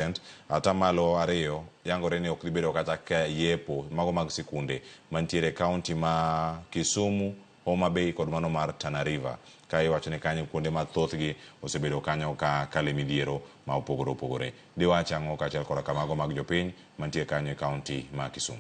2% yangore ni ok dhi bedo kata ka yepo mago mag sikunde mantiere e kaunti ma Kisumu, Homa Bay kod mano mar Tana River. Ka iwacho ni kanyo kuonde ma thothgi osebedo kanyo ka kale midhiero ma opogore opogore. Diwach ang'o kaachiel koda kamago mag jopiny mantie kanyo e kaunti ma Kisumu?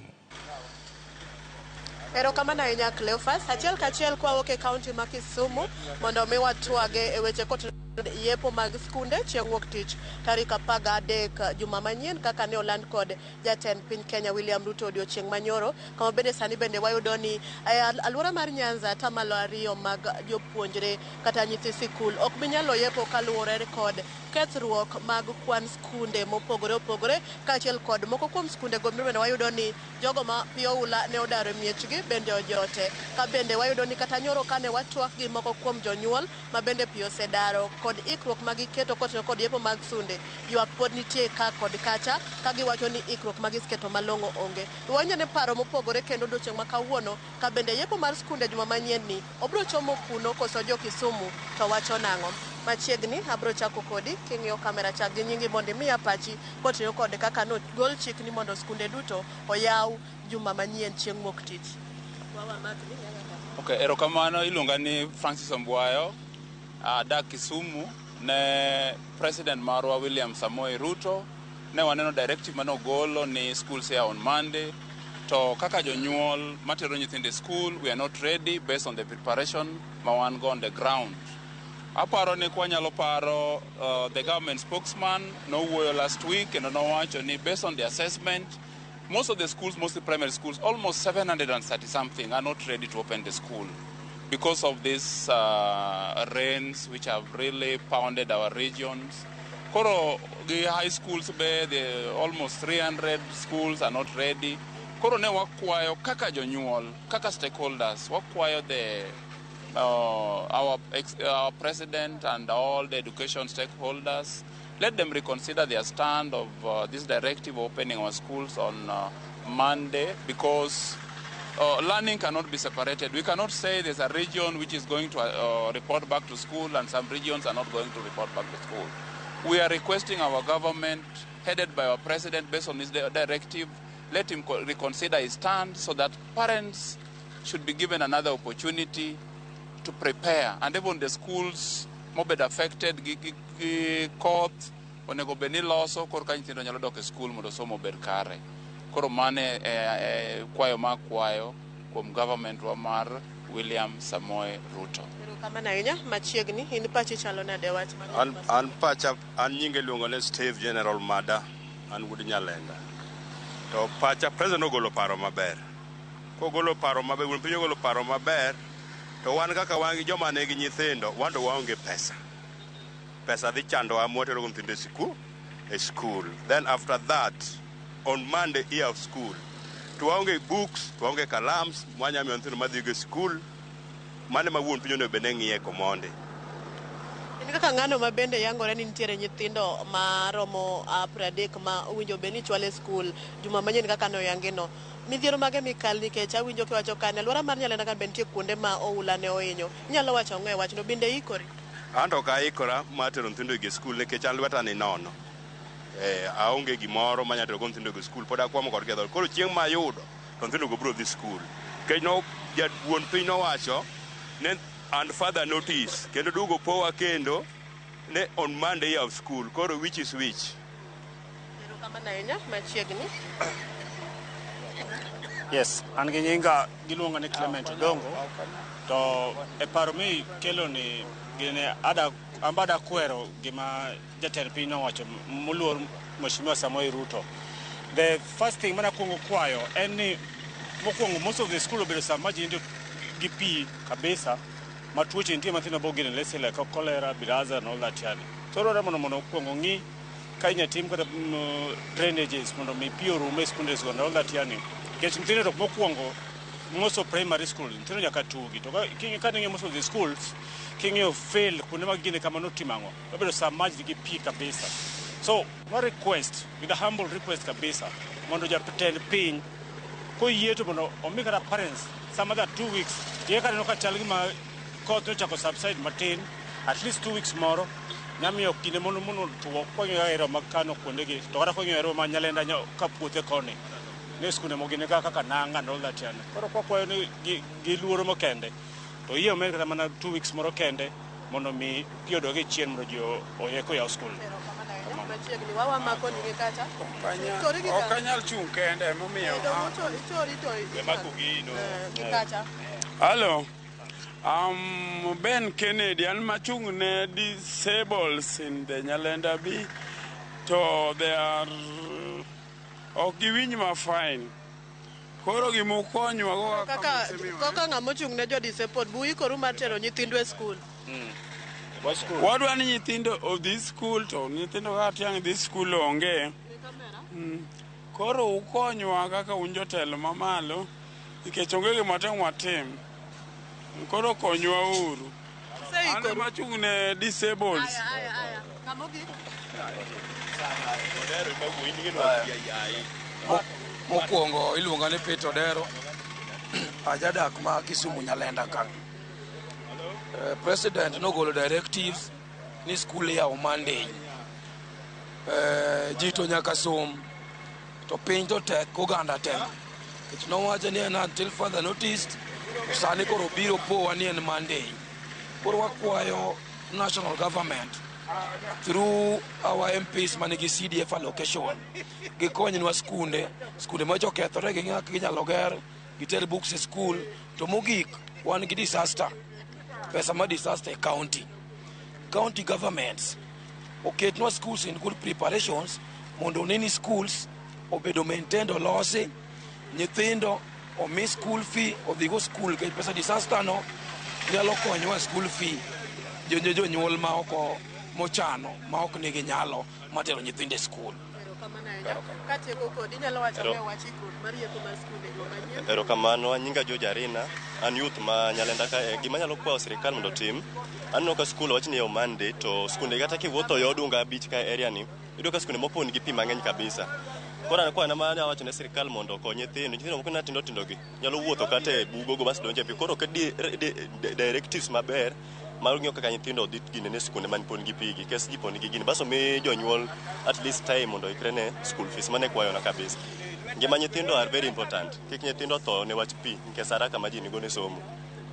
Erokamano ahinya, Cleophas. Achiel kachiel kwawuok e kaunti ma Kisumu mondo mi watwage e weche kotenore yepo mag skunde chieng' wuok tich tarik 13 juma manyien, kaka ne oland kod jatend piny Kenya William Ruto odiochieng' manyoro, kama bende sani bende wayudo ni e alwora mar Nyanza 2% mag jopuonjre kata nyithi sikul ok bi nyalo yepo kaluwore kod kethruok mag kwan skunde mopogore opogore, kaachiel kod moko kuom skunde go bende wayudo ni jogo ma piyo oula ne odaro e miechgi bende ojote. Ka bende wayudo ni kata nyoro kane watwak gi moko kuom jonyuol ma bende pi osedaro kod ikruok ma giketo kotenore kod yepo mag skunde, ywak pod nitie ka kod kacha ka giwacho ni ikruok ma giseketo malong'o onge. Wawinjo paro mopogore kendo odiochieng' ma kawuono ka bende yepo mar skunde juma manyien ni obro chomo kuno koso jo Kisumu to wacho nang'o. Machiegni abro chako kodi king'iyo kamera, chak gi nyingi mondo imiya pachi kotenore kod kaka nogol chik ni mondo skunde duto oyaw juma manyien chieng' wuok tich. Okay, erokamano. Iluonga ni Francis Ombwayo, adak Kisumu. Ne president marwa William Samoei Ruto ne waneno directive mane ogolo ni schools here on Monday, to kaka jonyuol matero nyithindo e school, we are not ready based on the preparation ma wan go on the ground. Aparo ni kwanyalo paro, the government spokesman nowuoyo last week kendo nowacho ni based on the assessment, most of the schools, mostly primary schools, almost 730 something, are not ready to open the school because of these rains which have really pounded our regions. Koro the high schools be the almost 300 schools are not ready. Koro ne wakwayo kaka jonyuol, kaka stakeholders, wakwayo the our president and all the education stakeholders, let them reconsider their stand of this directive opening our schools on Monday, because learning cannot be separated. We cannot say there's a region which is going to report back to school and some regions are not going to report back to school. We are requesting our government, headed by our president, based on his directive, let him reconsider his stand so that parents should be given another opportunity to prepare. And even the schools mobed affected gi koth onego bed ni loso korka nyithindo nyalo dok e skul mondo somo obed kare. Koro mano e kwayo ma akwayo kuom government wa mar William Samoei Ruto. Erokamano ahinya. Machiegni, in pachi chalo nade e wach mar An pacha, an nyinge iluongo ni Steve General Mada, an wuod Nyalenda. To pacha, president ogolo paro maber. Kogolo paro maber, wuon piny ogolo paro maber, to wan kaka wan gi joma nigi nyithindo, wan to waonge pesa. Pesa dhi chandowa mwatero go nyithindo e sikul, e school. Then after that, on Monday year of school, to waonge books, to waonge kalams, mwanya miyo nyithindo madhi go e sikul. Mano ema wuon piny onego bed ni ng'iye komondi. In kaka ng'ano ma bende yangore ni nitiere nyithindo maromo 30 ma owinjo bed ni chwalo e skul juma manyien kaka noyangi no. Midhiero mage mikal nikech awinjo kiwacho ka ne alwora mar Nyalenda ka bende nitie kuonde ma oula ne ohinyo. Inyalo wacho ang'o e wachno? Bende ikori? An to ok aikora mar tero nyithindo e skul nikech an lweta ni nono. Aonge gimoro manya tero go nyithindo e skul, pod akwamo kodgi e dhoot. Koro chieng' mayudo to nyithindo go biro dhi skul. Nikech no wuon piny nowacho ne and further notice kendo duogo powa kendo ne on Monday of school. Koro which is which? Erokamano ahinya. Machiegni. Yes, an gi nyinga giluonga ni Clement Odongo. To e paro mi kelo ni gine ada amba ada kwero gima jatend piny nowacho moluor Mheshimiwa Samoei Ruto. The first thing mana kuongo kwayo en ni mokwongo most of the school obedo submerged into gi pi kabisa ma tuoche nitie mathindo bo gine, let's say like cholera, bilharzia and all that yani. So dwarore mondo okuongo ng'i ka inya tim kata drainages mondo mi pi orum e skundes go and all that yani. Nikech nyithindo to mokwongo most of primary school nyithindo nyaka tugi to ka ning'iyo most of the schools, king'iyo fail kuonde mag gine kama notimo ang'o obedo submerged gi pi kabisa. So wa request with a humble request kabisa mondo jatend piny koyie to mondo omi kata parents some other 2 weeks ye kaneno ka chal gima koth nochako subside matin, at least 2 weeks moro. Nyamiyo kinde mondo tuo kwang'iyo ero mag kano kuondegi to kata kwang'iyo ero ma Nyalenda ka puothe koni ne skunde mogine kaka Nanga and all that yani. Koro kwakwayo ni gi luoro mokende to yie omed kata mana 2 weeks moro kende mondo mi pi odog e chien mondo ji oyek oyaw skul. Machiegni wawamako nigi kacha. Chori gi Ok kacha. Anyal chung' kende emomiyo. Ichori to gi kacha. Hello. Ben Kennedy, an machung' ne disables in the Nyalenda B to they are ok giwinj ma fine. Koro gimukonywa go kaka kaka ng'ama ochung' ne jo disabled buikoru mar tero nyithindu e skul. Wadwa ni nyithindo odhi skul to nyithindo kaka tiang' dhi skul onge. Koro ukonywa kaka un jotelo mamalo nikech onge gima tem watim. Koro konywa uru. An Useikoru. ema achung' ne disables. Aya, aya, aya. Kamogi. Mokwongo iluonga ni Peter Odero, ajadak ma Kisumu Nyalenda ka. President nogolo directives ni skul yawo Monday. Ji to nyaka som, to piny to tek, oganda tek. Nikech nowacho ni en until further notice, to sani koro biro powa ni en Monday. Koro wakwayo national government through our MPs manigi CDF allocation gikonywa skunde skunde macho okethore gi ng'ak ginyalo ger giter books e school to mogik wan gi disaster pesa ma disaster e county governments oketnwa schools in good preparations mondo one ni schools obedo maintained olosi nyithindo omi school fee odhigo school nikech pesa disaster no nyalo konyowa e school fee jonyuol ma oko mochano ma ok nigi nyalo mar tero nyithindo e skul. Erokamano ahinya. Katieko kodi, inyalo wacho ne wach ikruok mar yepo mar skunde juma manyien. Erokamano, nyinga George Arina, an youth ma Nyalenda ka. Gima anyalo kwayo sirikal mondo otim, aneno ka skul owach ni yawo Monday, to skunde kata kiwuotho yo Odunga Beach ka area ni, iyudo ka skunde moko nigi pi mang'eny kabisa. Koro an kwana ma awacho ne sirikal mondo okony nyithindo, nyithindo moko na tindo tindo gi nyalo wuotho kata e bugo go bas donjo e pi. Koro oket directives maber mar ng'iyo kaka nyithindo dhi gine ne skunde man pon gi pi gi, kes ji pon gi gini. Bas omi jonyuol at least time mondo oikre ne school fees. Mano e kwayona kabisa. Ngima nyithindo are very important. Kik nyithindo tho ne wach pi, nikech haraka ma ji nigo ne somo.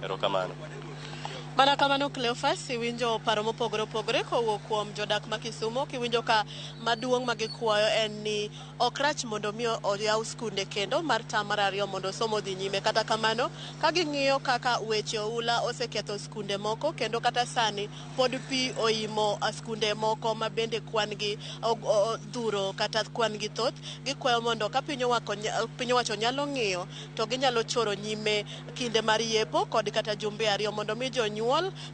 Erokamano. Mana kamano Cleophas, iwinjo paro mopogore opogore kowuok kuom jodak ma Kisumu, kiwinjo ka maduong' ma gikwayo en ni ok rach mondo mi oyaw skunde kendo mar tam mar ariyo mondo somo odhi nyime. Kata kamano, ka ging'iyo kaka weche oula oseketho skunde moko kendo kata sani pod pi oimo skunde moko ma bende kwan gi odhuro kata kwan gi thoth, gikwayo mondo ka piny owacho nyalo ng'iyo to ginyalo choro nyime kinde mar yepo kod kata jumbe 2 mondo mi jonyuol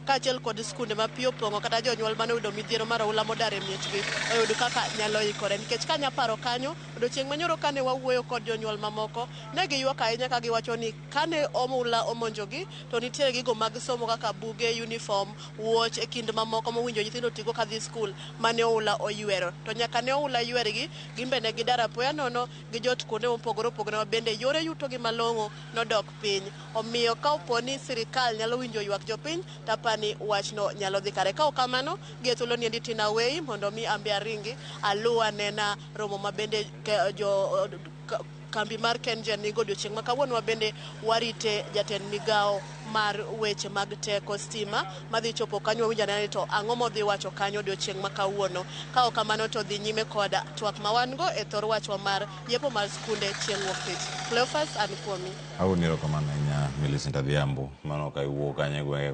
kaachiel kod skunde ma pi opong'o kata jonyuol mane oyudo midhiero mar oula modar e miechgi oyud kaka nyalo ikore. Nikech kanya paro kanyo odiochieng' manyoro kane wawuoyo kod jonyuol mamoko ne giywak ahinya ka giwacho ni kane oula omonjogi to nitiere gigo mag somo kaka buge, uniform, wuoch e kind mamoko mowinjo nyithindo tigo kadhi skul mane oula oywero. To nyaka ne oula ywergi, gin be ne gidar apoya nono gijot kuonde mopogore opogore ma bende yore yutogi malong'o nodok piny. Omiyo ka opo ni sirikal nyalo winjo ywak jopiny tapani wachno nyalo dhi kare. Ka ok kamano, gi e thuolo niendi Tina Wei mondo mi ambe aringi aluw anena romo ma bende jo kambi mar KenGen nigo odiochieng' ma kawuono. Bende warite jatend migawo mar weche mag teko stima madhi chopo kanyo wawinjo anena ni to ang'o modhi wacho kanyo odiochieng' ma kawuono. Ka ok kamano to dhi nyime kod twak ma wan go e thor wachwa mar yepo mar skunde chieng' wuok tich. Cleophas, an kuomi. Awuon erokamano ahinya Millicent Adhiambo. Mano ka iwuok kanyo e gwenge.